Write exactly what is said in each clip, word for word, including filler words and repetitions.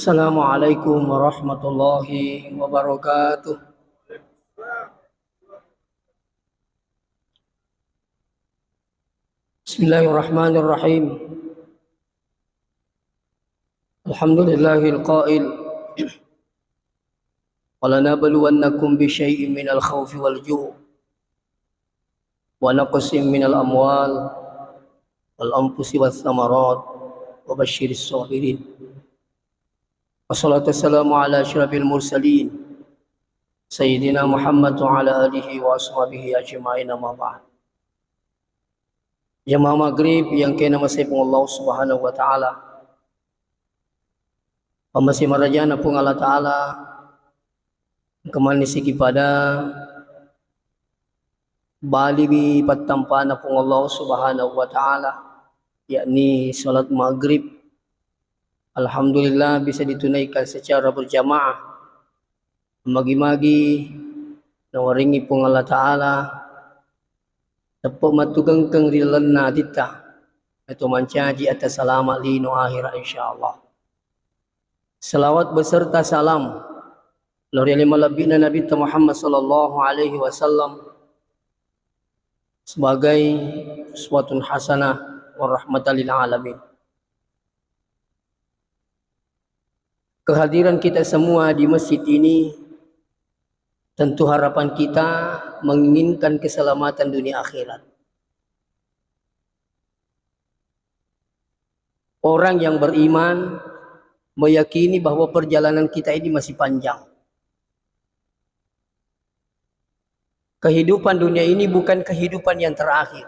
Assalamualaikum warahmatullahi wabarakatuh. Bismillahirrahmanirrahim. Alhamdulillahil qail, "Wa lanabluwannakum bisyai'in minal khaufi wal ju', wa naqsin minal amwal wal anfusi wath thamarat, wa basysyiris sabirin." Wassalatu wassalamu ala asyrafil mursalin, Sayyidina Muhammad wa ala alihi wa ashabihi ajma'in, amma ba'd. Jamaah maghrib yang kena masih pun Allah Subhanahu wa Ta'ala. Pamase marajana Puang Allah Ta'ala, engka manni sigi pada baliwi pattampana Puang Allah Subhanahu wa Ta'ala, yakni salat maghrib. Alhamdulillah, bisa ditunaikan secara berjamaah. Magi-magi nawaringi Puang Allah Ta'ala teppe mattugengkeng ri lalenna atitta, atau mancaji atta salama lino akhirat, insyaallah. Salawat beserta salam lao ri ale malebbi'na Nabitta Muhammad sallallahu alaihi wasallam sebagai uswatun hasanah wa rahmatan lil alamin. Kehadiran kita semua di masjid ini tentu harapan kita menginginkan keselamatan dunia akhirat. Orang yang beriman meyakini bahwa perjalanan kita ini masih panjang. Kehidupan dunia ini bukan kehidupan yang terakhir.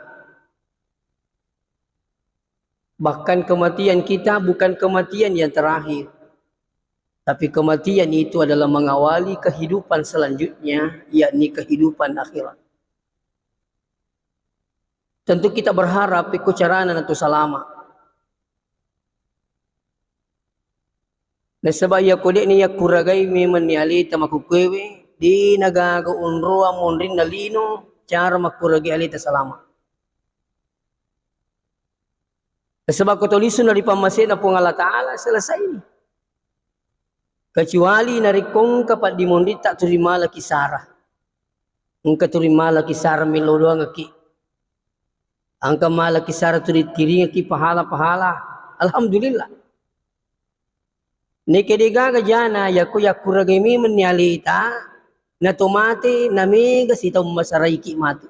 Bahkan kematian kita bukan kematian yang terakhir. Tapi kematian itu adalah mengawali kehidupan selanjutnya, yakni kehidupan akhirat. Tentu kita berharap pekko carana natu salama. Nasaba iyako de'ni yakkuragai memenni aleta makkukuewe, de nagaga onroang monrinna lino cara makkuragai aleta salama. Nasaba ko to lisu na ri pammasena Puang Allah Ta'ala, selesai. Kecuali narekko engka paddimonritta turi malaki sara. Engka turi malaki sara melo doangekki. Engka malaki sara turi kiringekki pahala-pahala. Alhamdulillah. Neke degaga jana yako yakkuragai memenni aleta, nato mate, namega sitaung masaraiki matu.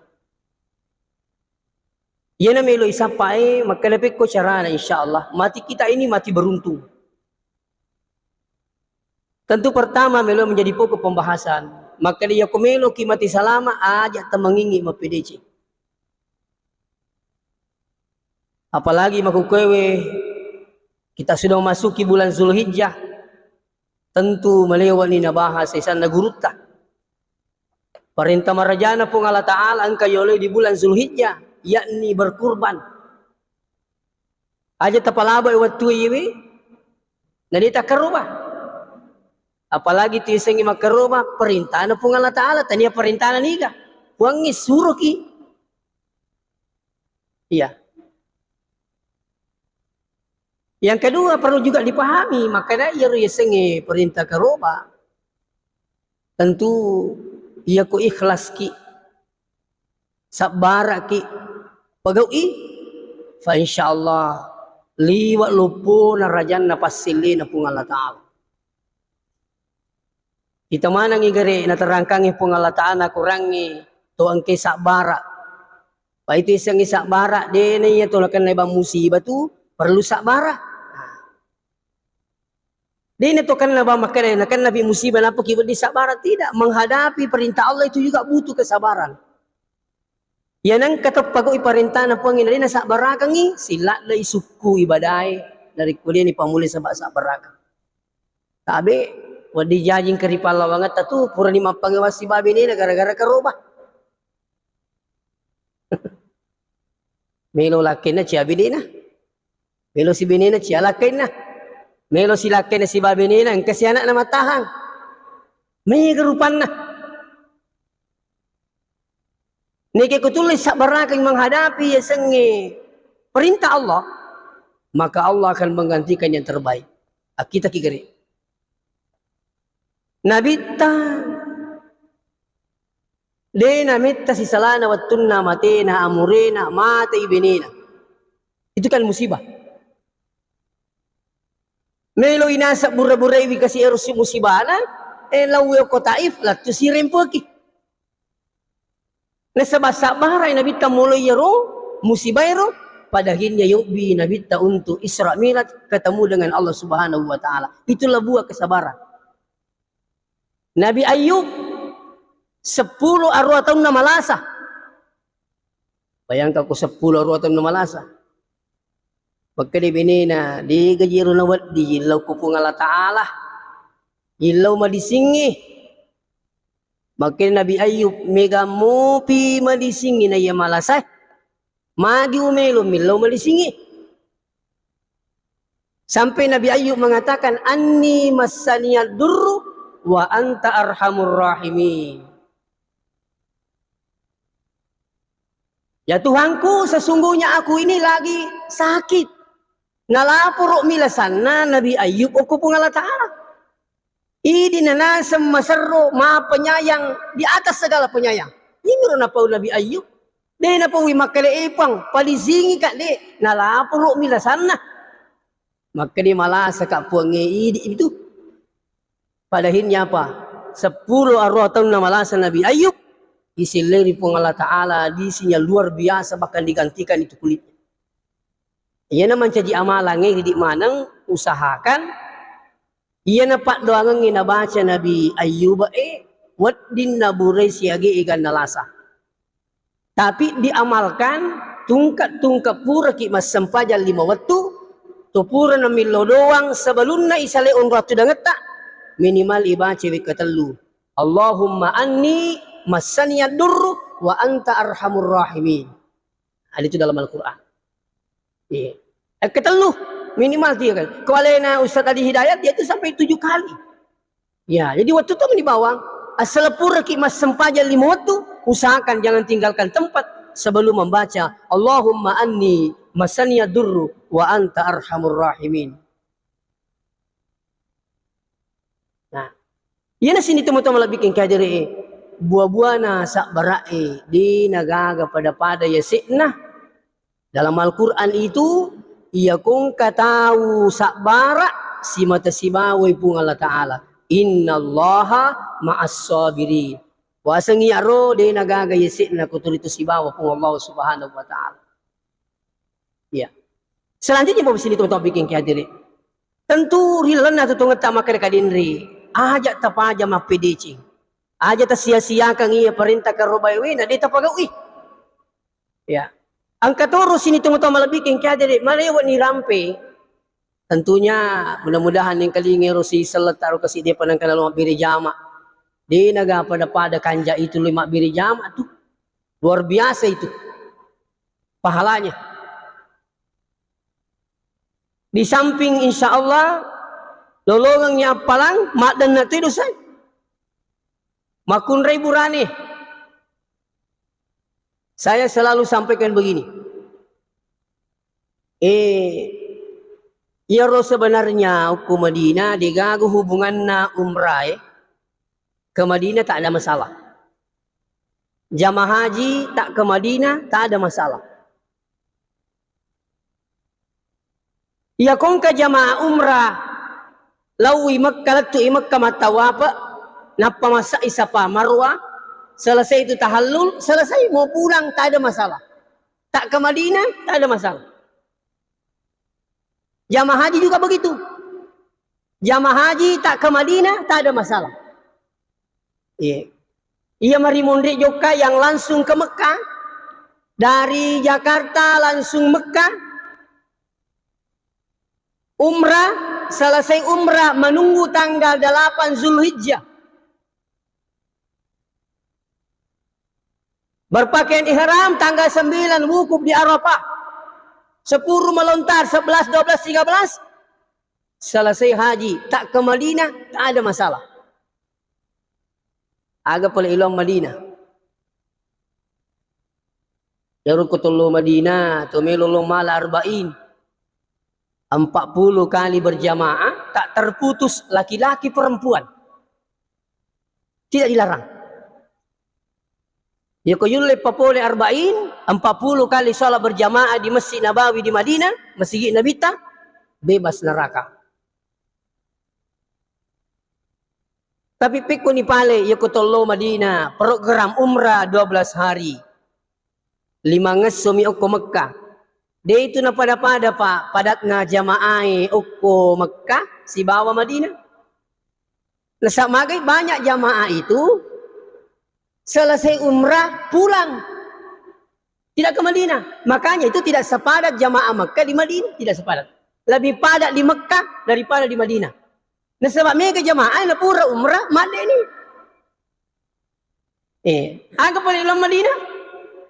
Iyana melo isappae, makkeda pekko carana, insyaallah. Mati kita ini mati beruntung. Tentu pertama melo menjadi pokok pembahasan. Makkeda yako meloki mati salama, aja temengingi mappedeceng. Apalagi makkukuewe kita sudah memasuki bulan Zulhijjah, tentu malewani nabahas sesanna gurutta. Parenta marajana Puang Allah Ta'ala engka yoloi di bulan Zulhijjah, yakni berkurban. Aja tapalabai wettu iyewe, na de takkaroba. Apalagi tu yasengnge makkaroba, perintana Puang Allah Ta'ala, tania perintana niga. Puangnge suroki. Iya. Yang kedua, perlu juga dipahami, makkeda iyaro yasengnge perintah karoba, tentu iyako ikhlaski, sabbaraki, pagau'i, fa insyaallah liwa loppona rajanna passellena Puang Allah Ta'ala. Ita manengngi gare naterangkangngi Puang Allah Ta'ala, kurangngi to engke sabbara. Paitu isengngi sabbara, de na iya to nakenna bang musibah tu perlu sabbara. De na to kenna bang makkeda nakenna pi musibah nappa ki wedding sabbara, tidak. Menghadapi perintah Allah itu juga butuh kesabaran. Iya nengka teppa goi parentana Puangnge, na de nasabbarakengngi, silladdei sukku ibadae, narekko de ni pammulai saba sabbarakeng. Tabe, wedding jaji engka ri pallawangetta tu, purani mappangewang sibawa benena gara-gara karoba. Melo lakkainna cia benena. Melo si benena cia lakkainna. Melo si lakkainna sibawa benena, engka si anakna mattahang. Mega rupanna. Neke ko tulle sabbarakeng menghadapi yasengnge perintah Allah, maka Allah akan menggantikan yang terbaik. Akkitaki gare. Nabitta de' nametta sisalana wettunna matena amurena, matei benena. Itu kan musibah. Melo inasa bura-buraiwi kasi ero si musibana, eh, laui okko Taif, lettu sirempeki. Nasaba sabbarai Nabitta mulai iyaro musibah ero, pada akhirnya yobbi Nabitta untuk Isra Mi'raj ketemu dengan Allah Subhanahu wa Ta'ala. Itulah buah kesabaran. Nabi Ayub seppulo aruwa taunna malasa. Bayangkan ko seppulo aruwa taunna malasa. Makkeda benena, de' gaji ero nawedding illau ko Puang Allah Ta'ala. Illau madisingnge. Makkeda Nabi Ayub, mega mopi madisingnge na iya malasae. Magi umelo millau malisingi. Sampai Nabi Ayub mengatakan, "Anni massaniyad durru wa anta arhamur rahimin." Ya Tuhanku, sesungguhnya aku ini lagi sakit. Nalaporo'mi lasanna Nabi Ayub okko Puang Allah Ta'ala. Idi nanaseng maserro, maha penyayang di atas segala penyayang. Imiro napau Nabi Ayub. De' napaui makkeda, "Eh, Puang, palisingi ka de'." Nalaporo'mi lasanna. Makkeda, "Malasa ka Puangnge idi itu." Pada akhirnya apa? Seppulo aruwa taunna malasa Nabi Ayub, diselleri Puang Allah Ta'ala, disinya luar biasa, bahkan digantikan itu kulitnya. Iyana mancaji amalangnge idi maneng, usahakan iyana paddoangengnge nabaca Nabi Ayyuba e, wedding naburai siaga eganna lasa. Tapi diamalkan, tungka-tungka puraki massempajang lima wettu, to pura namillau doang sebelumna isale onrong tudangetta, minimal ibaca wekka tellu. "Allahumma anni massaniyad durru wa anta arhamur rahimin." Ada itu dalam Al-Quran. Iya. Eh, ketellu, minimal tiga kali. Ko alena Ustaz Adi Hidayat, dia itu sampai tujuh kali. Ya, jadi waktu itu meni bawang, asal puraki massempajang lima waktu, usahakan jangan tinggalkan tempat sebelum membaca, "Allahumma anni masaniya durru wa anta arhamur rahimin." Nah, iyana sini teman-teman lebih kengkadere, buah-buahna sabbara'e, dena gaga pada-pada yase'na. Dalam Al-Quran itu, iya kongka tau sabbara simata sibawai Puang Allah Ta'ala. "Innallaha ma'as sabirin." Waseng iyaro dena gaga yase'na kuturitu sibawa Puang Allah Subhanahu wa Ta'ala. Iya. Selanjutnya, Bapak sini teman-teman bikin kehadirin. Tentu ri lalenna tu tongetta makkeda kadinri, aja tapaja mappedeceng. Aja tasia-siakan iya perintah karobaewe na de tapagaui. Ya. Engka toro sini tongtong malebbiking kehadirin, malewa ni rampe. Tentunya mudah-mudahan yang kalinga ero si sellet taro kasi dia panangkana lo mabbere jama. De naga pada-pada kanja itu lo mabbere jama tu. Luar biasa itu pahalanya. Di samping insya Allah lolongengngi appalang, maddenna tu dosai. Makkunrai burane. Saya selalu sampaikan begini. Eh, iyaro sebenarnya okko Madinah degaga hubunganna umrah, eh, ke Madinah tak ada masalah. Jamaah haji tak ke Madinah tak ada masalah. Iya kongka jamaah umrah, laui Mekka, lettu i Mekka mattawape, nappa massai Safa Marwa, selesai itu tahallul, selesai mau pulang, tak ada masalah. Tak ke Madinah, tak ada masalah. Jamaah haji juga begitu. Jamaah haji tak ke Madinah, tak ada masalah. Iya. Iya marimunri jokka yang langsung ke Mekah, dari Jakarta langsung Mekah, umrah, selesai umrah menunggu tanggal delapan Zulhijjah. Berpakaian ihram tanggal sembilan wukuf di Arafah. Sepuluh melontar, sebelas, dua belas, tiga belas. Selesai haji, tak ke Madinah, tak ada masalah. Aga pole iluang Madinah. Iyaro ko tollo Madinah, to melo lo mala arba'in. Empat puluh kali berjamaah, tak terputus laki-laki perempuan. Tidak dilarang. Yako yulle papole arba'in, empat puluh kali sholat berjamaah di Masjid Nabawi di Madinah, masigi Nabitta, bebas neraka. Tapi pekkoni pale, yako tollo Madinah, program umrah dua belas hari. Limangesso mi okko Mekkah. De itu napada-pada, Pak, padatna jamaae okko Mekkah sibawa Madinah. Nasaba magai banyak jamaah itu selesai umrah pulang. Tidak ke Madinah. Makanya itu tidak sepadat jamaah Mekkah di Madinah, tidak sepadat. Lebih padat di Mekkah daripada di Madinah. Nasaba mega jamaah napura umrah, madde ni. Eh, aga pole lao Madinah?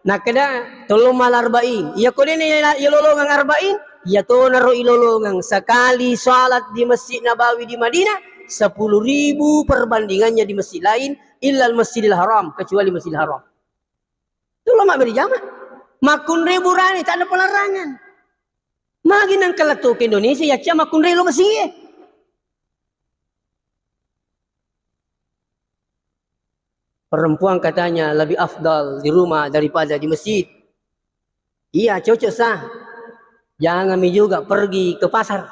Nakkeda, tollo mala arba'in. Iya ko dena iya, iya lolongang arba'in, iya tonaro ilolongang. Sekali salat di Masjid Nabawi di Madinah, sepuluh ribu perbandingannya di masjid lain, illa Masjidil Haram, kecuali Masjidil Haram. Tollo mabbere jama. Makkunrai burane, tak ada pelarangan. Magi nang kelettu ke Indonesia, ya cia makkunrai lo masjid. Perempuan katanya lebih afdal di rumah daripada di masjid. Iya, cocok sah. Jangan mi juga pergi ke pasar.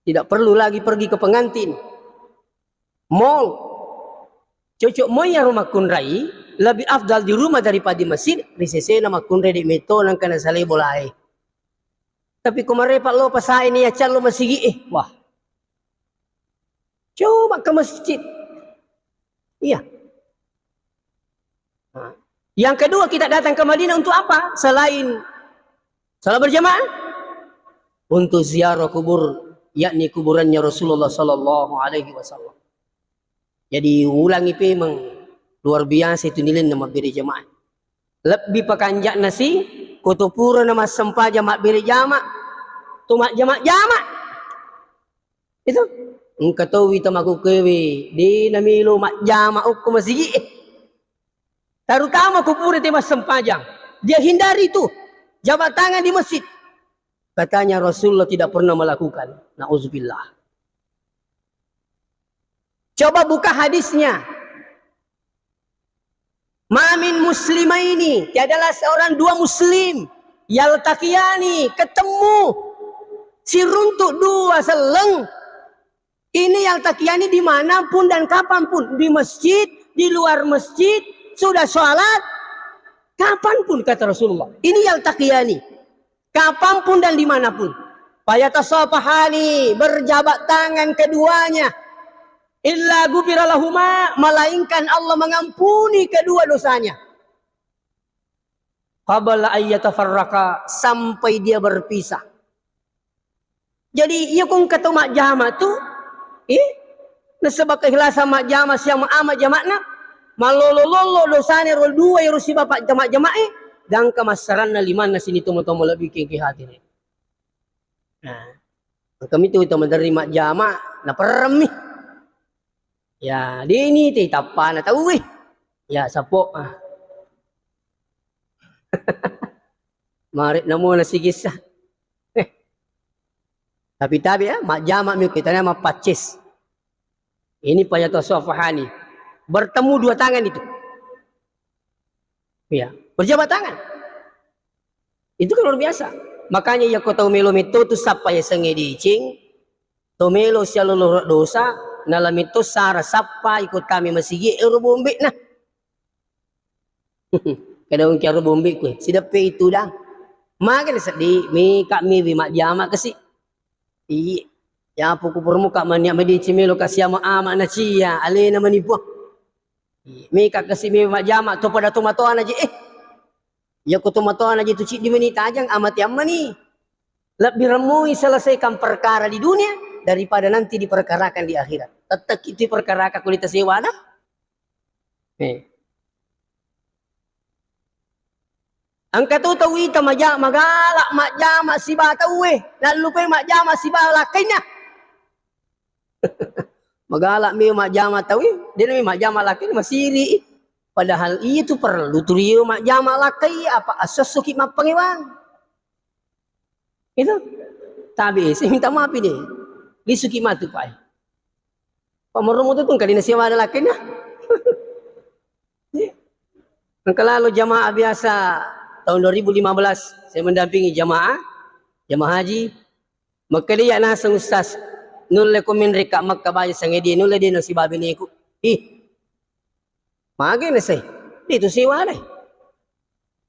Tidak perlu lagi pergi ke pengantin. Mall. Cocok moi iyaro makkunrai, lebih afdal di rumah daripada di masjid, ri sesena makkunrai de metto nangka nasalai bolae. Tapi ko marepa lo pasae ni, ya callo masigi, eh, wah. Coba ke masjid. Iya. Nah, yang kedua, kita datang ke Madinah untuk apa? Selain salat berjamaah, untuk ziarah kubur, yakni kuburannya Rasulullah sallallahu alaihi wasallam. Jadi ulangi pemeng, luar biasa itu nilaina mabbere jamaah. Lebbi pakanja'na si, ko to purana massempajang mabbere jama, to majjama-jama. Itu. Engka towi tau makkukkuewe, de namelo majjama okko masigi e. Terutama ko pura te massempajang. Dia hindari itu. Jabat tangan di masjid. Katanya Rasulullah tidak pernah melakukan. Nauzubillah. Coba buka hadisnya. Ma min muslimaini, tiadalah seorang dua muslim, yaltaqiyani, ketemu, siruntuk dua selleng. Ini yaltaqiyani dimanapun dan kapanpun, di masjid, di luar masjid, sudah sholat, kapanpun, kata Rasulullah. Ini yaltaqiyani. Kapanpun dan dimanapun. Fayatasafahani, berjabat tangan keduanya. Illa ghufira lahuma, melainkan Allah mengampuni kedua dosanya. Qabla an yatafarraqa, sampai dia berpisah. Jadi, iya ko engka tau majjama tu, eh, nasaba keikhlasan majjama siaga ama jama'na, mallolo-lolo dosana ro dua ero sibawa jama-, jama'e, gangka massaranna limanna sini tomo-tomo lebbi kengke hatire. Nah, engka mitu tau maderri majjama, naperremmi. Ya, dini te tappana tauwe. Ya, sapo, ah. Mare namo nasigissa. Eh. Tapi tabe ya, majjama mi kita nama pacis. Ini fayatasafahani. Bertemu dua tangan itu. Ya, berjabat tangan. Itu kan luar biasa. Makanya iya ko tau melo metto tu sappa yasengnge deceng, to melo sialolo dosa, nala metto sara sappa iko tami masigi ero bombe na. Kada ungki aro bombe kue, sideppe itu dang. Maga seddi, mika miwi majjama kasi. Iya, ya puku permuka mania medeceng melo kasi ama-ama na cia, alena manipu. Iya, mika kasi miwi majjama, to pada tomatoana je, eh. Iya ko tomatoana je tu ciddi meni tajang, amati ammani. Lebbi remmui selesaikan perkara di dunia daripada nanti diperkarakan di akhirat. Tettek itu perkara ka kulita sewana. Eh. Engka tu tau ita maja-, magala majjama siba tauwe, nallupai majjama siba lakkainna. Magala mi majjama tauwe, dena mi majjama lakkainna, masiri. Padahal itu perlu tu rio majjama lakkai, apa assessoki mappangewang. Itu. Tabe si minta maaf ini. Lisuki matu, Pak. Pamerromo tu tungkali na siwa ada lakinna. Engka lalo jamaah biasa tahun dua ribu lima belas, saya mendampingi jamaah, jamaah haji. Makkeda iya naseng Ustaz, nulle ko menreka Mekka baja sangedi, nulle de nasibawa beneku. Ih, mage na sai, de tu siwa dai.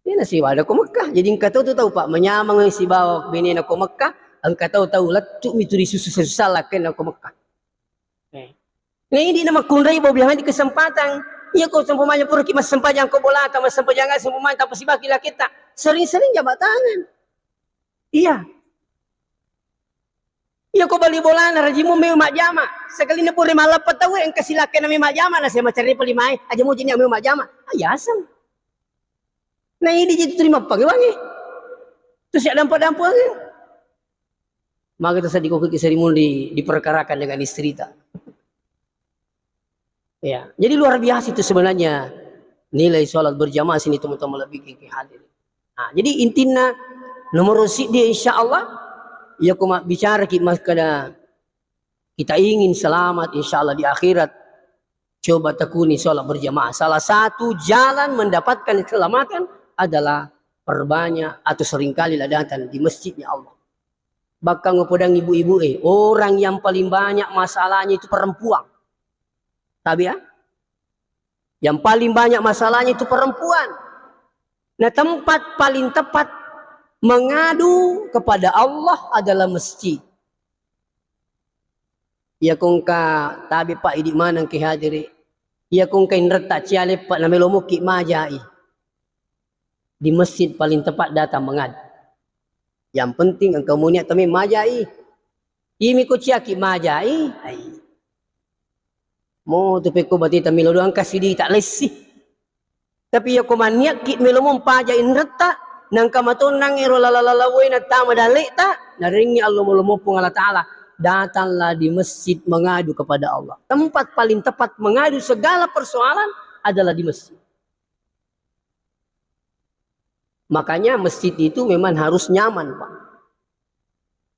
De nasiwa ada ko Mekka. Jadi engka tau tu tau, Pak, manyameng sibawa benena ko Mekka, engka tau tau lettu mi tu risusu-susu lakenna ko Mekka. Eh. Na idi na makkunrai bau bilang di kesempatan. Iya ko seumpamanya puraki massempajang ko bolata, massempajang seumpamanya tappa sibaki laketta. Sering-sering jabat tangan. Iya. Iya ko bali bolana rajimu meo majjama. Sekalinna pura malleppa tauwe engka silakkena meo majjama na saya macari pali mae. Aja muji nia meo majjama. Ayaseng. Na idi ji tu tuli mappangewangi. Tu sia dampa-dampangi. Maka terjadi kok kisah di, diperkarakan dengan istrita. Ya, jadi luar biasa itu sebenarnya nilai sholat berjamaah sini teman-teman lebih gigi hadir. Nah, jadi intinya nomor siddi insya Allah ya kuma bicara ki makkada kita ingin selamat insya Allah di akhirat. Coba tekuni sholat berjamaah. Salah satu jalan mendapatkan keselamatan adalah perbanyak atau seringkali lah datang di masjidnya Allah. Bahkan ngopodang ibu-ibu eh, orang yang paling banyak masalahnya itu perempuan. Tabi ya? Yang paling banyak masalahnya itu perempuan. Nah, tempat paling tepat mengadu kepada Allah adalah masjid. Iya kongka tabi Pak idi maneng ki hadiri. Iya kongka inretta ciale Pak na melo mukki majai. Di masjid paling tepat datang mengadu. Yang penting engkau munia tami majai. Imi ko ciaki majai. Ai. Mo tu pekko bati tamilo doang kasidi tak lessi. Tapi iya ko maniakki melo mo mpaja inretta, nangka matonnang ero lala-lala wena tama dalekta, narengi Allah melo mo Puang Allah Ta'ala. Datanglah di masjid mengadu kepada Allah. Tempat paling tepat mengadu segala persoalan adalah di masjid. Makanya masjid itu memang harus nyaman, Pak.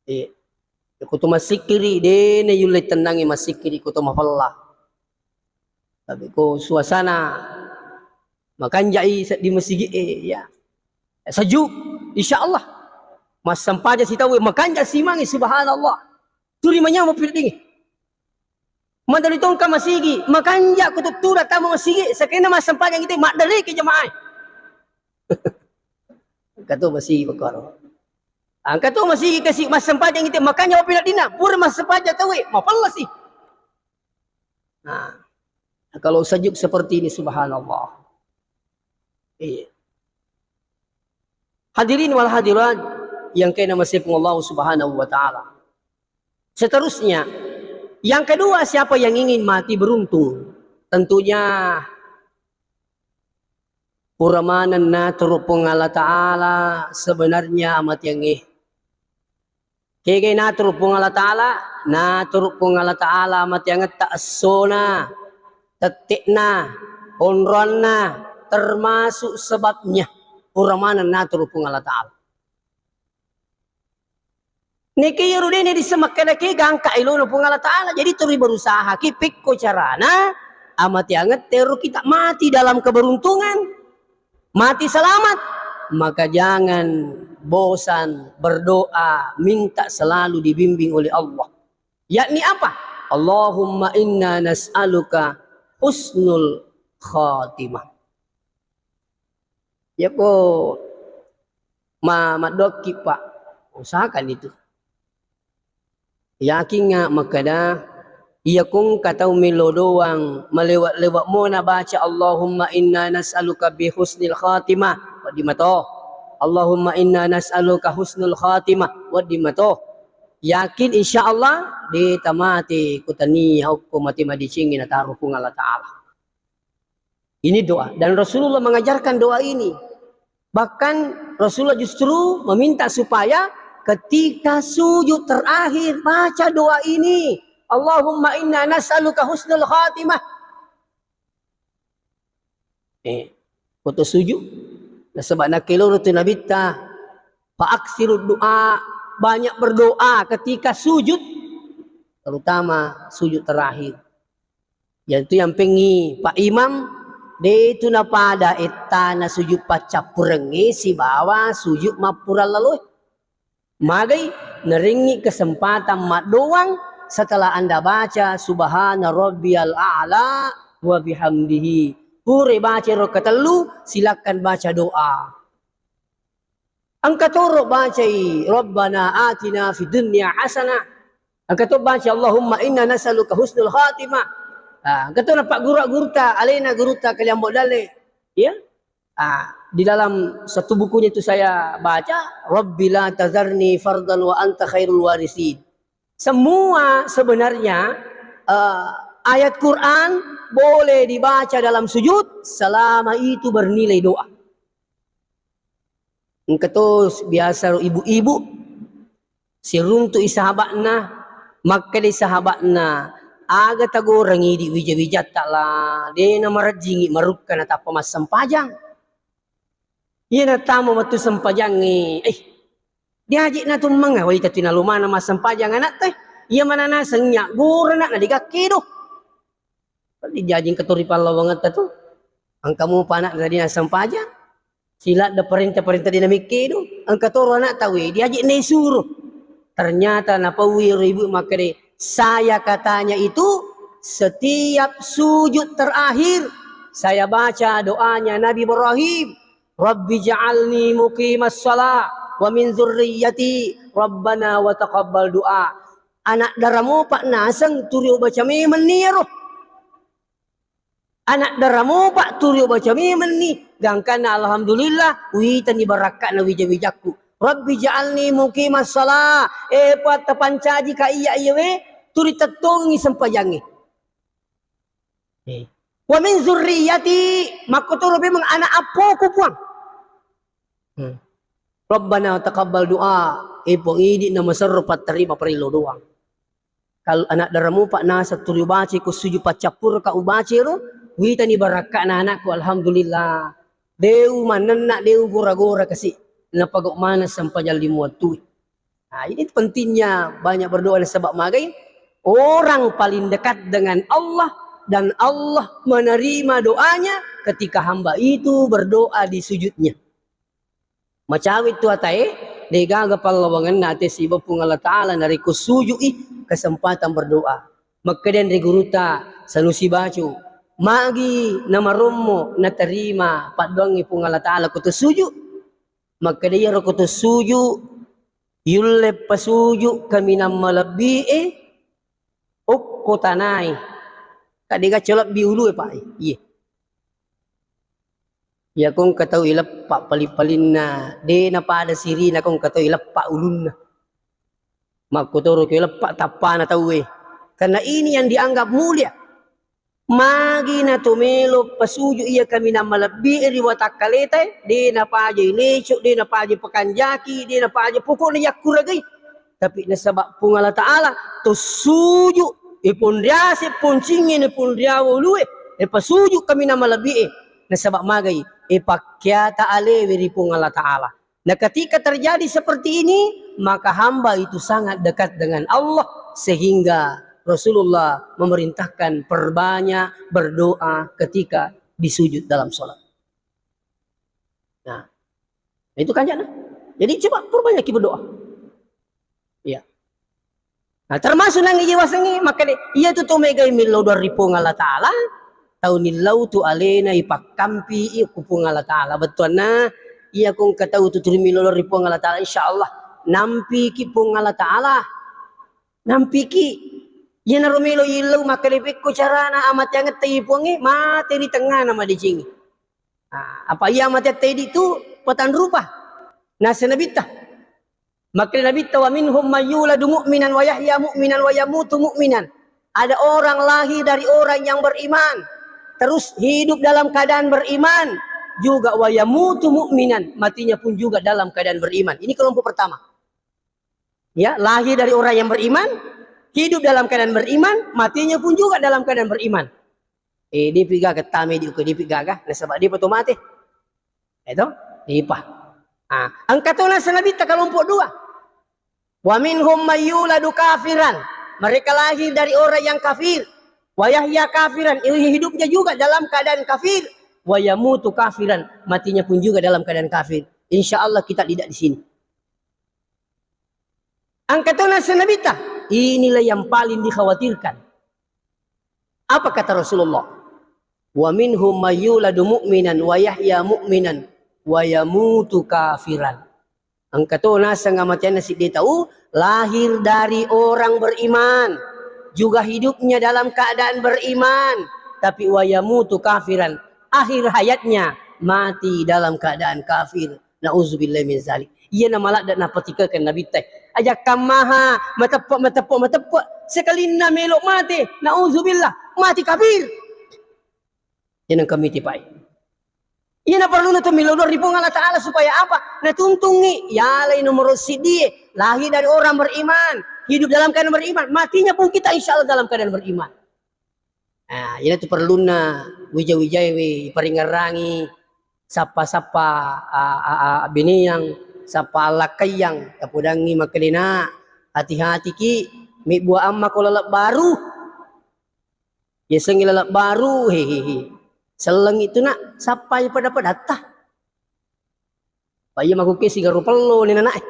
Eh, kutu masikiri, dene yulle tennangi masikiri kutu mafella. Tapi ko suasana makanjai di masigi, eh, ya. Sejuk, insya Allah. Massampaja sitawe, makanja simangi, subhanallah. Turi manyameng piddingi. Madari tongka masigi, makanja ko tuttura tama masigi, sakena massempajang itu maddareke jamaah. Engka to masigi pekoro. Engka to masigi kasi massempajang itu, makanja wapi dina, pura massempajang tawe, mapellasi. Nah, kalau sejuk seperti ini, subhanallah. Iya. Hadirin wal hadirat yang kena masih Allah Subhanahu wa Ta'ala. Seterusnya, yang kedua, siapa yang ingin mati beruntung? Tentunya pura maneng naturu Puang Allah Ta'ala sebenarnya amatiangnge. Kegai naturu Puang Allah Ta'ala, naturu Puang Allah Ta'ala amatiangetta essona, tette'na, onroanna, termasuk sebabnya pura maneng naturu Puang Allah Ta'ala. Neke iyaro dene disse makkeda ke gangka elona Puang Allah Ta'ala. Jadi turi berusaha ki pekko carana amatiangette ro kita mati dalam keberuntungan, mati selamat. Maka jangan bosan berdoa, minta selalu dibimbing oleh Allah. Yakni apa? Allahumma inna nas'aluka husnul khatimah. Yako ma-, maddoakki, Pak, usahakan itu. Yakinga makkeda, iya kongka tau melo doang, malewa-lewa mona baca Allahumma inna nas'aluka bi husnil khatimah, wedding mato. Allahumma inna nas'aluka husnul khatimah, wedding mato. Yakin insya Allah de tamate kutania okko mate madecengnge nataro Puang Allah Ta'ala. Ini doa. Dan Rasulullah mengajarkan doa ini. Bahkan Rasulullah justru meminta supaya ketika sujud terakhir, baca doa ini. Allahumma inna nas'aluka husnul khatimah. Eh, foto sujud. Nasaba nakeloro tu nabitta, fa aksiru doa, banyak berdoa ketika sujud, terutama sujud terakhir. Yaitu yang pengi Pak Imam, de' itu napada ettana sujud paccappurengnge sibawa sujud mappurallaloe. Magai narengngi kesempatan maddoang setelah Anda baca Subhana Rabbiyal A'la wa bihamdihi. Pura baca ro ketellu, silakan baca doa. Engka toro bacai Rabbana atina fid dunya hasanah. Engka to baca Allahumma inna nas'aluka husnul khatimah. Ah, engka to napagguru-guruta, alena guruta Kaliambo Dalle. Ya. Ah, di dalam satu bukunya itu saya baca, "Rabbi la tazarni fardan wa anta khairul warisin." Semua sebenarnya, eh, ayat Quran boleh dibaca dalam sujud selama itu bernilai doa. Engka to biasa ro ibu-ibu, siruntu'i sahaba'na, makkedai sahaba'na, "Aga tagoreng idi wija-wijatta la, de' namarejjingi marukka natappa massempajang." Iya natama wettu sempajangnge, eh, diaji' natummengnga, wai tatu nalumana massempajang ana'ta, eh. Iya manana sengngi aggurena na digakkedo. Dijajing ketori pallawangetta tu. Engka mupa ana'ta tadi nassempajang. Siladda parenta-parenta de' namikkedo. Engka toro ana'ta we, diaji' naisuro. Ternyata napaui ro ibu makkeda, "Saya katanya itu setiap sujud terakhir saya baca doanya Nabi Ibrahim, Rabbi ja'alni muqimas shalah wa min dzurriyyati, Rabbana wa taqabbal du'a." Anak dara mopa naseng turi ubaca memenni iyaro. Anak dara mopa turi ubaca memenni, gangkanna alhamdulillah, uitani barakka'na wija-wijakku. Rabbi ja'alni muqimas shalah, eh, Puatta pancaji ka iya iya we, turi tettongi sempajangnge. Eh. Wa min zurriyati, makkotoro memang anak appoku, Puang. Hmm. Rabbana taqabbal du'a, eh, Puang idi namaserro pattarima parillo doang. Kal-, anak dara mupa naseng turi ubaca ko suju paccappureng ka ubaca ro, witani barakka'na anakku, alhamdulillah. Deu manenna, deu gora-gora kasi, napagau maneng sempajang lima wattue. Nah, ini pentingnya banyak berdoa nasaba magai orang paling dekat dengan Allah dan Allah menerima doanya ketika hamba itu berdoa di sujudnya. Macawe tu atae, degaga pallawangenna ate siba Puang Allah Ta'ala narekko suju'i kesempatan berdoa. Makkedeng ri gurutta Sanusi Bacu, magi namarommo naterima paddoangnge Puang Allah Ta'ala ko to suju? Makkeda iyaro ko to suju, yulle pasuju kaminang malebbi'e okko tanae. Ka dega calebbi ulue, Pak. Iye. Iya ko engka tau ileppa pali-palinna, de napada sirina ko engka tau ileppa ulunna. Makkotoro ko ileppa tappana tauwe. Karena ini yang dianggap mulia. Magi na to melo pasuju iya kaminang malebbi ri watakkaleta, de napaja ileco, de napaja pakanjaki, de napaja pokokna yakkuragai. Tapi nasaba Puang Allah Ta'ala, to suju, e ponriase poncinge ne ponriawa ulue, e pasuju kaminang malebbi e. Nasaba magai, e pakkiata alewe ri Puang Allah Ta'ala. Nah, ketika terjadi seperti ini, maka hamba itu sangat dekat dengan Allah, sehingga Rasulullah memerintahkan perbanyak berdoa ketika di sujud dalam sholat. Nah, itu kan jana. Jadi coba perbanyak berdoa. Iya. Nah, termasuk nang iji wasengnge, makkeda, iya tu to megai millau doa ri Puang Allah Ta'ala, tau nillau tu alena ipakkampi i ku Puang Allah Ta'ala. Bettuanna, iya ko engka tau tu tuli millau doa ri Puang Allah Ta'ala, insya Allah, nampiki Puang Allah Ta'ala. Nampiki. Iyanaro melo illau makkeda pekko carana amateangetta i Puangnge, mate ri tengngana madecengi. Ah, apa iya amateatta idi tu patanrupa. Nase nabitta. Makkeda Nabitta, "Wa minhum may yuladu mu'minan wa yahya mu'minan wa yamutu mu'minan." Ada orang lahir dari orang yang beriman, terus hidup dalam keadaan beriman, juga wa yamutu mu'minan, matinya pun juga dalam keadaan beriman. Ini kelompok pertama. Ya, lahir dari orang yang beriman, hidup dalam keadaan beriman, matinya pun juga dalam keadaan beriman. Eh, depi gaga tame di uke depi gaga, nasaba depa to mate. Itu, depa. Ah, engka to nase nabitta kelompok dua. Wa minhum may yuladu kafiran. Mereka lahir dari orang yang kafir. Wa yahya kafiran, hidupnya juga dalam keadaan kafir. Wa yamutu kafiran, matinya pun juga dalam keadaan kafir. Insya Allah kita tidak di sini. Engka to naseng Nabitta, inilah yang paling dikhawatirkan. Apa kata Rasulullah? "Wa minhum may yuladu mu'minan wa yahya mu'minan wa yamutu kafiran." Engka to naseng amateanna siddi tau, lahir dari orang beriman, juga hidupnya dalam keadaan beriman, tapi wa yamutu kafiran, akhir hayatnya mati dalam keadaan kafir. Nauzubillah min zalik. Iyana maladde napatikekeng Nabitta. Ajakkammaha, mateppe, mateppe, mateppe. Sekalinna melo mate, nauzubillah, mati kafir. Iyana engka miti pai. Iyana perluna to melo doa ri Puang Allah Ta'ala supaya apa? Natuntungi, yalai nomoro siddie, lahir dari orang beriman, hidup dalam keadaan beriman, matinya pun kita insya Allah dalam keadaan beriman. Nah, iyana tu perlunna wija-wijae we paringerrangi, sappa-sappa, a, a, a, bineang, sappa allakkaiyang, tapodangngi makkedena, hati-hatiki, mebbuaang mako laleng baru. Yasengnge laleng baru, hehehe. Sellengngi tu nak, sappai pada-padatta. Pa iya makukke sigaru pello ni nanae.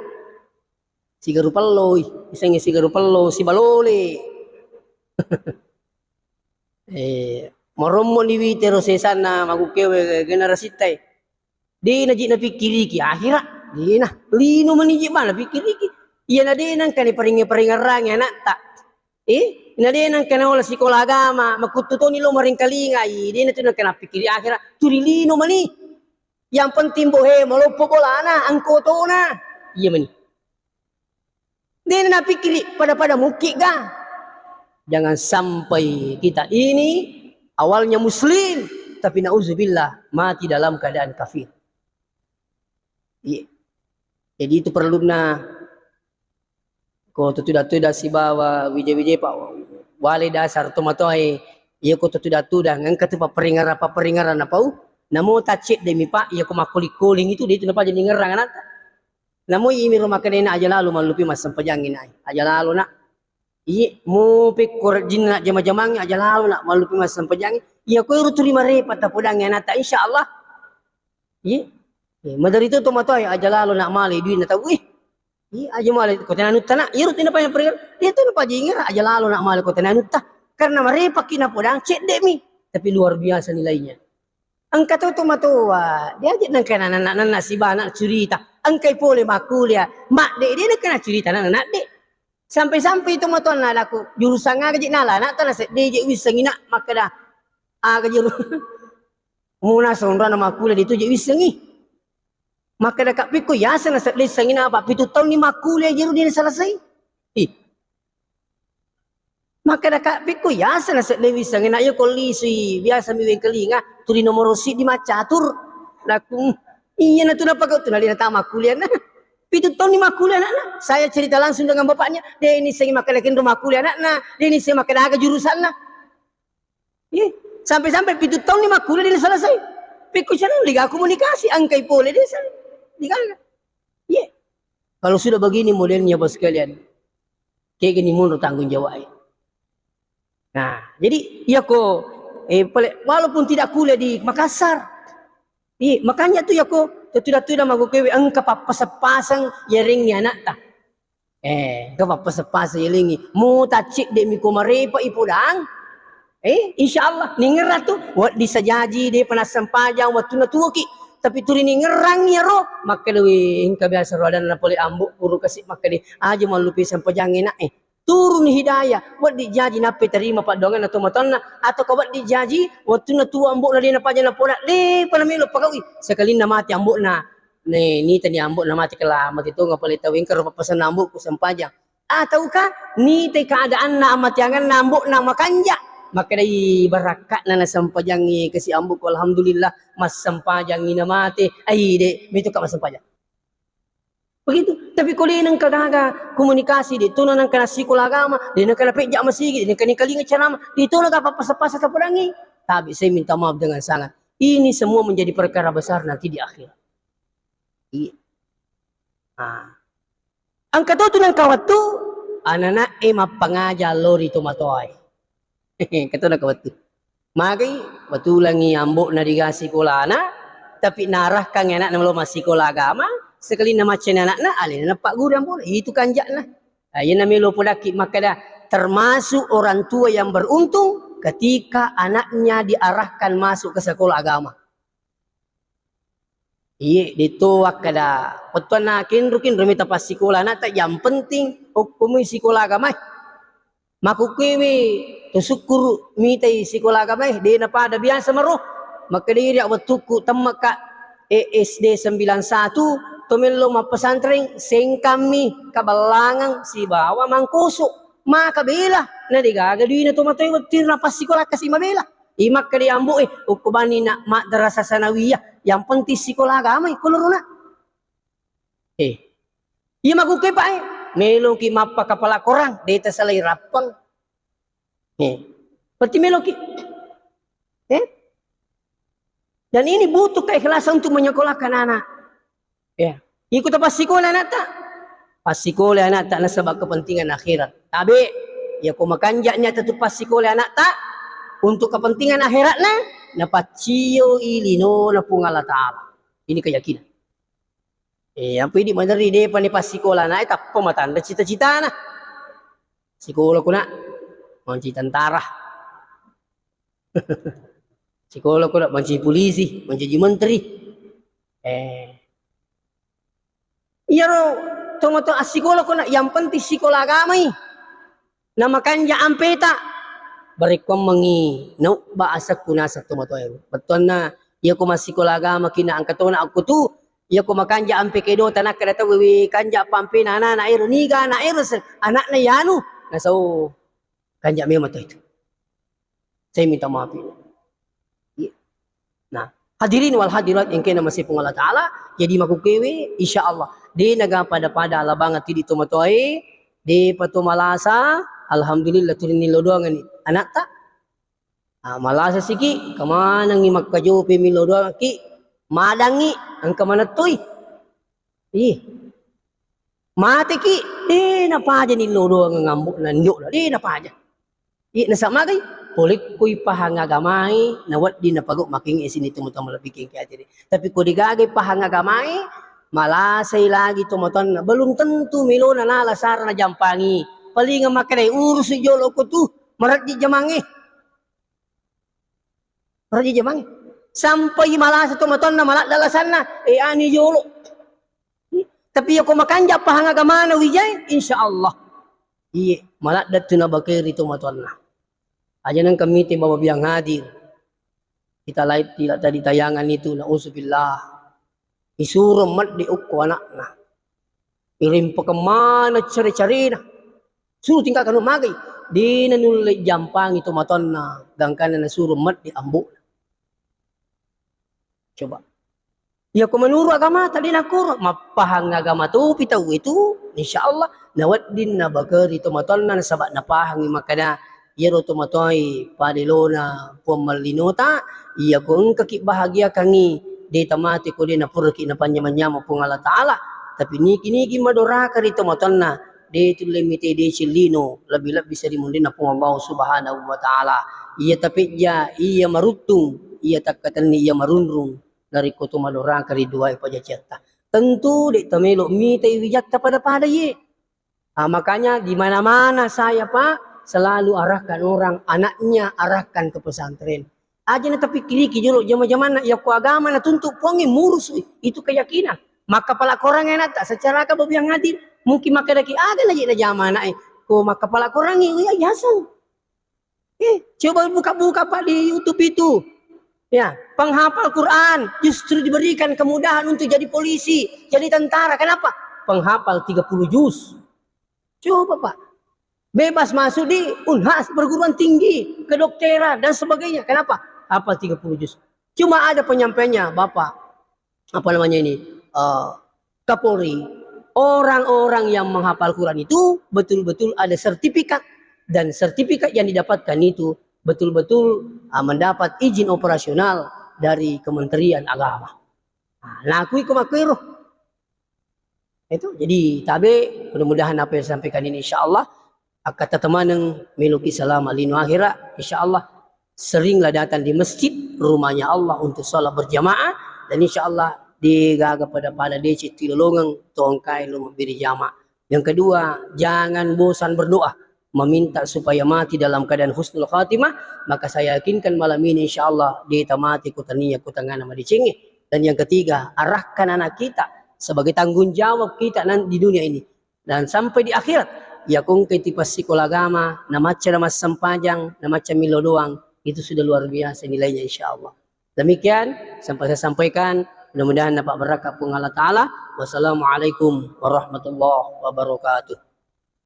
Sigaru pelloi, isengnge sigaru pello, sibalole. Eh, marommo ni witero sesanna makukke we generasitta e. De naji napikkiriki akhira, de na. Lino mani ji ma napikkiriki. Iya na de nangka ni paringe-, paringerrangi anatta. Eh, na de nangka naola sikola agama, makuttu toni lo maringkalinga, i de na tu nangka napikkiri akhira, tuli lino mani. Yang penting bohe maloppo bolana, angkotona. Iya mani. De na napikkiri pada-pada mukki ga. Jangan sampai kita ini awalnya muslim, tapi nauzubillah mati dalam keadaan kafir. Iya. Jadi itu perluna ko tutuda-tuda sibawa wija-wija pa wale dasar tomatoae. Iya ko tutuda-tuda ngengka tu papperingara-papperingara napau. Namo taccedde mi pa iya ko makkoling-koling itu de itu napaja ningerrang anatta. Namo imi ro makkedena aja lalo mallupi massempajangi nai. Aja lalo nak. Iye, mupekko rejjinna jama-jamangnge aja lalo nak mallupi massempajangi. Iya ko ero turi marepa tapodangngi anatta insya Allah. Iye. Iye, maderri to tomatoa aja lalo nak male duinna tau. Ih. Iye, aja male ko tenanutta nak. Iyero tu napajingera. Iya tu napajingera aja lalo nak male ko tenanutta. Karena marepaki napodang cedde mi. Tapi luar biasa nilainya. Engka to tomatoa, diaje nengka nanna-nanna sibana curita. Engkai pole makkulia, madde de nengka nacurita nanna nadde. Sampai-sampai tomatoanna laku, jurusan aga je nala, anakta nasedde je wissengi nak, makkeda, aga juru-, muna sonrona makkulia de tu je wissengi. Makkeda kapikku yaseng nasedde wissengi nak, apa pitu taunni makkulia juru de selesai. Ih, Makkeda kapikku yaseng nasedde wissengi nak, iya ko lisui biasa mi wengkalinga, tuli nomoro siddi maccatur. Nakku, iya na tu napakau tu nalena tama kuliah na. Pitu taunni makkuliah anakna. Saya cerita langsung dengan bapaknya, de nissengi makkeda kenro makkuliah anakna, de nissengi makkeda aga jurusanna. Iya, sampai-sampai pitu taunni makkuliah de selesai. Pikku sana liga komunikasi, engkai pole de sana. Liga. Iya. Kalau sudah begini modelnya Bapak sekalian, kegani monro tanggung jawab e. Nah, jadi iya ko, eh, pale-, walaupun tidak kuliah di Makassar, iya, makanya tu iya ko, tuda-tuda mago kewe engka pappaseng-paseng yarengngi anakta. Eh, engka pappaseng-paseng yarengngi. Mu taccidde mi ko marepa ipodang. Eh, insya Allah, ningerra tu, wedding sajaji, de panassempajang, wattunna tuoki. Tapi turi ningerrang iyaro, makkeda, "Weh, engka biasa ro adanna pole ambo, puru kasi makkeda, aja mallupi sempajang enak eh." Turuni hidayah, wedding jaji nappa terima paddoanganna tomatoanna, atau ka wedding jaji, wattunna tuo ambo na de napaja napoda, de pa namelo pakaui, sekalinna mati ambo na, ne, nitani ambo na mati kela, mati tonga pale tau engka ro pappasenna ambo ku sempajang. Ataukah nitai keadaanna amateangenna ambo'na makanja'? Makkedai barakka'na nasempajangngi kasi ambo'ku, alhamdulillah, massempajangngi namate. Ai, de', mituka massempajang. Begitu. Tapi ko de' nengka gaga komunikasi, de' tona nengka nassikola agama, de' nengka napejja masigi, de' nengka nikalinga ceramah, de' tona gaga pappasa-pasa tapodangngi. Tapi saya minta maaf dengan sangat. Ini semua menjadi perkara besar nanti di akhirat. Iya. Ah. Engka to tu nengka wettu, anana'e mappangaja lao ri tomatoae. Katona ka wettu. Magai, betulangi ambo'na diga sikolana, tapi naarahkan anakna lo massikola agama, sekalinna maccani anakna, alena napagguru ambo'na. Itu kanja'na. Nah, iyana melo podakki makkeda, termasuk orang tua yang beruntung ketika anaknya diarahkan masuk ke sekolah agama. Iye, de'to wakkeda, pettuanna kinro-kinro mita passikola anakta, yang penting okkomui sikola agamae. Makkukkuewe to sukkuru mitai sikola agamae, de napada biasa maro. Makkediri wettukku temmaka, eh, S D sembilan satu, to mello mappesantreng, Sengkammi, Kabellangang, sibawa Mangkoso. Maka bela, na degaga duina to matoe wettu na passikola kasi mabela. I makkeda ambo'e, eh, okko bani na madrasah sanawiyah, yang penting sikola agamai, kolorona. Eh, iya makkukkuepa, eh, meloki mappa kapala korang, de tasalai rappang. Eh, berarti meloki. Eh? Dan ini butuh keikhlasan untuk menyekolahkan anak. Ya. Iko tapassikola anakta. Passikola anakta nasaba kepentingan akhirat. Tabe, iya ko makanja niatta tu passikola anakta untuk kepentingan akhiratna, napaccioi linona Puang Allah Ta'ala. Ini keyakinan. Eh, apa idi maderri depa ni passikola anakta, tappa matanre cita-citana. Sikola kuna mancaji tentara. Sikola kuna mancaji polisi, mancaji menteri. Eh. Iyaro tomatoa assikola kuna, yang penting sikola agamai. Namakanja ampeta. Barekkuammengi naubba asekku naseng tomatoaero. Bettuanna, iya ko massikola agamaki na engka tona akkutu, iya ko makanja ampe kedo tanakkeda tau, wewe kanja pampena anana ero, niga ana ero se-, anakna yanu. Nasau. Kanja memang to itu. Saya minta maaf ini. Iya. Nah, hadirin wal hadirat yang kena masih Puang Allah Ta'ala, jadi makkukkuewe, insya Allah, de naga pada-pada alabang tidi tomatoae, de pato malasa, alhamdulillah, turini lo doang ni anakta. Ah, malasa siki, kemanangi makkajope milo doang ki, madangi, engka manettui. Ih. Mateki, de napaja ni lo doang ngambo na njo, de napaja. Iya, nasaba magai, polekkoi pahang agamai, nawedding napagau makengngi sini tomatoa malebbi kengke atiri. Tapi ko degagai pahang agamai, malasai lagi tomatoanna. Belum tentu melona nala sara najampangi. Paling makkedai, urusi jolo ko tu, marejji jamangnge. Marejji jamangnge. Sampai malasa tomatoanna, maladda alasanna, eh, ani jolo. Tapi iya ko makanja pahang agamana wijai, insya Allah. Iye, maladda tu nabakeri tomatoanna. Aja nengka mite baba biang hadir. Kita live tidak tadi tayangan itu, nauzubillah. Isuro meddi ukko anakna. Irimpakeng maneng care-carena. Suro tingkahkan magai. Dena nulle jampangi tomatoanna, gangkanna nasuro meddi ambo'na. Coba. Iya ko menurut agama tadi nakuro, mappahang agama topi tau itu, insya Allah, nawedding nabakeri tomatoanna nasaba napahangi makkeda, iyaro tomatoai pada elona Puang Mallinota, iya ko engkaki bahagiakangi, de tamate ko de napuraki napanyameng-nyameng Puang Allah Ta'ala, tapi nigi-nigi madoraka ri tomatoanna, de tulle mite deceng lino, lebbi-lebbi seri munrinna Puang Allah Subhanahu wa Ta'ala. Iya tapejja, iya maruttung, iya takkatenni, iya marunrung, narekko to madoraka ri duae pajajiatta. Tentu de tamelo mitai wijatta pada-pada ye. Ah, makanya di mana-mana saya, Pak, selalu arahkan orang, anaknya arahkan ke pesantren. Aja na tapikkiriki jolo jama-jamanna, iya ko agama natuntut Puangnge, murusui. Itu keyakinan. Makkapala korang anakta, secara ka babiang hadir. Mungkin makkedaki, aga na je najama anaknya. Ko makkapala korangngi, iya yaseng. Eh, coba buka-buka, Pak, di YouTube itu. Ya, penghafal Quran justru diberikan kemudahan untuk jadi polisi, jadi tentara. Kenapa? Penghafal tiga puluh juz. Coba, Pak. Bebas masuk di Unhas, perguruan tinggi, kedokteran, dan sebagainya. Kenapa? Hafal tiga puluh juz. Cuma ada penyampaiannya, Bapak, apa namanya ini, eh, Kapolri, orang-orang yang menghafal Quran itu betul-betul ada sertifikat, dan sertifikat yang didapatkan itu betul-betul, ah, mendapat izin operasional dari Kementerian Agama. Nah, nakui ko makkero. Itu, jadi tabe, mudah-mudahan apa yang disampaikan ini, insya Allah, Akkatatta maneng meloki salama lino akhira, insya Allah seringlah datang di masjid rumahnya Allah untuk sholat berjamaah, dan insya Allah degaga pada-pada deceng tilolongeng to engkae lo mabbere jamaah. Yang kedua, jangan bosan berdoa, meminta supaya mati dalam keadaan husnul khatimah, maka saya yakinkan malam ini insya Allah de tamati ko tania ko tengngana madecengnge. Dan yang ketiga, arahkan anak kita sebagai tanggung jawab kita nan-, di dunia ini dan sampai di akhirat. Iya ko engkai tipassikola agama, namacca namassempajang, namacca millau doang, itu sudah luar biasa nilainya insya Allah. Demikian sempat saya sampaikan, mudah-mudahan dapat berkah Puang Allah Ta'ala. Wassalamualaikum warahmatullahi wabarakatuh.